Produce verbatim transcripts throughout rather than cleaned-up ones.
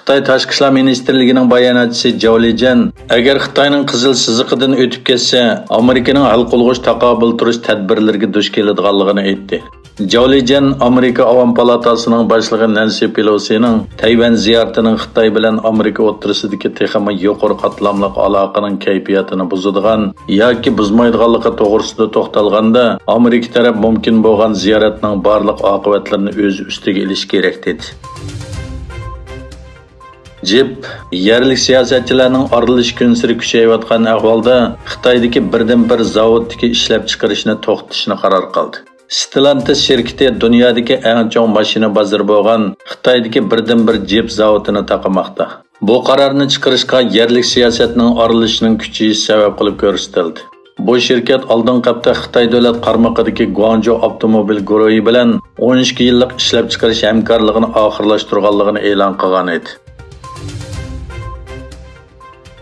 خىتاي تاشقى ئىشلار مىنىستىرلىكىنىڭ باياناتچىسى جاۋ لىجيەن، ئەگەر خىتاينىڭ قىزىل سىزىقىدىن ئۆتۈپ كەتسە، ئامېرىكىنىڭ ھەل قىلغۇچ تاقابىل تۇرۇش تەدبىرلىرىگە دۇچ كېلىدىغانلىقىنى ئېيتتى. جاۋ لىجيەن ئامېرىكا ئاۋام پالاتاسىنىڭ باشلىقى نەنسى پېلوسىنىڭ تەيۋەن زىيارىتىنىڭ خىتاي بىلەن ئامېرىكا ئوتتۇرىسىدىكى تېخىمۇ يۇقىرى قاتلاملىق ئالاقىنىڭ كەيپىياتىنى بۇزىدىغان ياكى بۇزمايدىغانلىقى توغرىسىدا توختالغاندا، ئامېرىكا تەرەپ مۇمكىن بولغان زىيارەتنىڭ بارلىق ئاقىۋەتلىرىنى ئۆز ئۈستىگە ئېلىشى كېرەك، دېدى. جىپ يەرلىك سىياسەتچىلەرنىڭ ئارىلىشىش كۈنسېرى كۈچەيۋاتقان ئەھۋالدا خىتايدىكى بىردىنبىر زاۋۇتتىكى ئىشلەپچىقىرىشنى توختىتىشنى قارار قىلدى. ستېلانتىس شىركىتى دۇنيادىكى ئەڭ چوڭ ماشىنا بازىرى بولغان خىتايدىكى بىردىنبىر جىپ زاۋۇتىنى تاقىماقتا. بۇ قارارنى چىقىرىشقا يەرلىك سىياسەتنىڭ ئارىلىشىشىنىڭ كۈچىيىشى سەۋەب قىلىپ كۆرسىتىلدى. بۇ شىركەت ئالدىنقى ھەپتە خىتاي دۆلەت قارمىقىدىكى گۇاڭجۇ ئاپتوموبىل گۇرۇھى بىلەن ئون ئىككى يىللىق ئىشلەپچىقىرىش ھەمكارلىقىنى ئاخىرلاشتۇرغانلىقىنى ئېلان قىلغان ئىدى.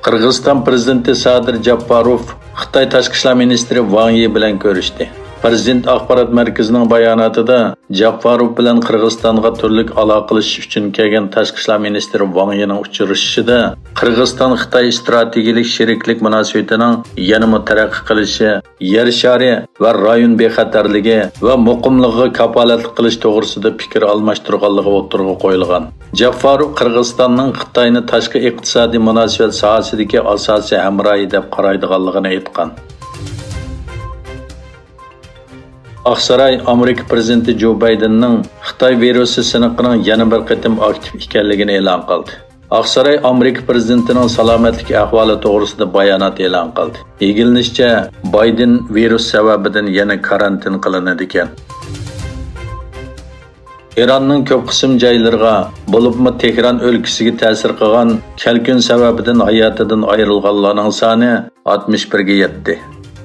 قىرغىزىستان پىرېزىدېنتى سادىر جاپپاروف خىتاي تاشقى ئىشلار مىنىستىرى ۋاڭ يى بىلەن كۆرۈشتى. پىرېزىدېنت ئاخبارات مەركىزىنىڭ باياناتىدا، جاپپاروف بىلەن قىرغىزىستانغا تۈرلۈك ئالاقىلىشىش ئۈچۈن كەلگەن تاشقى ئىشلار مىنىستىرى ۋاڭ يىنىڭ ئۇچرىشىشىدا قىرغىزىستان-خىتاي ئىستراتېگىيەلىك شېرىكلىك مۇناسىۋىتىنىڭ يەنىمۇ تەرەققىي قىلىشى، يەر شارى ۋە رايون بىخەتەرلىكى ۋە مۇقىملىقىغا كاپالەتلىك قىلىش توغرىسىدا پىكىر ئالماشتۇرغانلىقى ئوتتۇرىغا قويۇلغان. جاپپاروف قىرغىزىستاننىڭ خىتاينى تاشقى ئىقتىسادىي مۇناسىۋەت ساھەسىدىكى ئاساسىي ھەمراھى دەپ قارايدىغانلىقىنى ئېيتقان. ئاقساراي ئامېرىكا پىرېزىدېنتى جو بايدېننىڭ خىتاي ۋىرۇسى سىنىقىنىڭ يەنە بىر قېتىم ئاكتىپ ئىكەنلىكىنى ئېلان قىلدى. ئاقساراي ئامېرىكا پىرېزىدېنتىنىڭ سالامەتلىك ئەھۋالى توغرىسىدا بايانات ئېلان قىلدى. ئىگىلىنىشىچە، بايدېن ۋىرۇس سەۋەبىدىن يەنە كارانتىن قىلىنىدىكەن. ئىراننىڭ كۆپ قىسىم جايلىرىغا، بولۇپمۇ تېھران ئۆلكىسىگە تەسىر قىلغان كەلكۈن سەۋەبىدىن ھاياتىدىن ئايرىلغانلارنىڭ سانى ئاتمىش بىرگە يەتتى.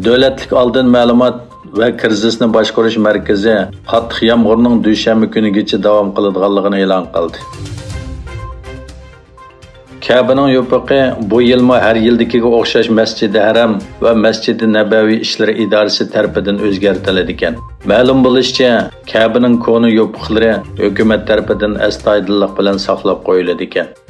دۆلەتلىك ئالدىن مەلۇمات ۋە كىرىزىسنى باشقۇرۇش مەركىزى قاتتىق يامغۇرنىڭ دۈشەنبە كۈنىگىچە داۋام قىلىدىغانلىقىنى ئېلان قىلدى. كەبىنىڭ يوپۇقى بۇ يىلمۇ ھەر يىلدىكىگە ئوخشاش مەسجىدى ھەرەم ۋە مەسجىدى نەبەۋى ئىشلىرى ئىدارىسى تەرىپىدىن ئۆزگەرتىلىدىكەن. مەلۇم بولۇشىچە، كەبىنىڭ كونا يوپۇقلىرى ھۆكۈمەت تەرىپىدىن ئەستايىدىللىق بىلەن ساقلاپ قويۇلىدىكەن.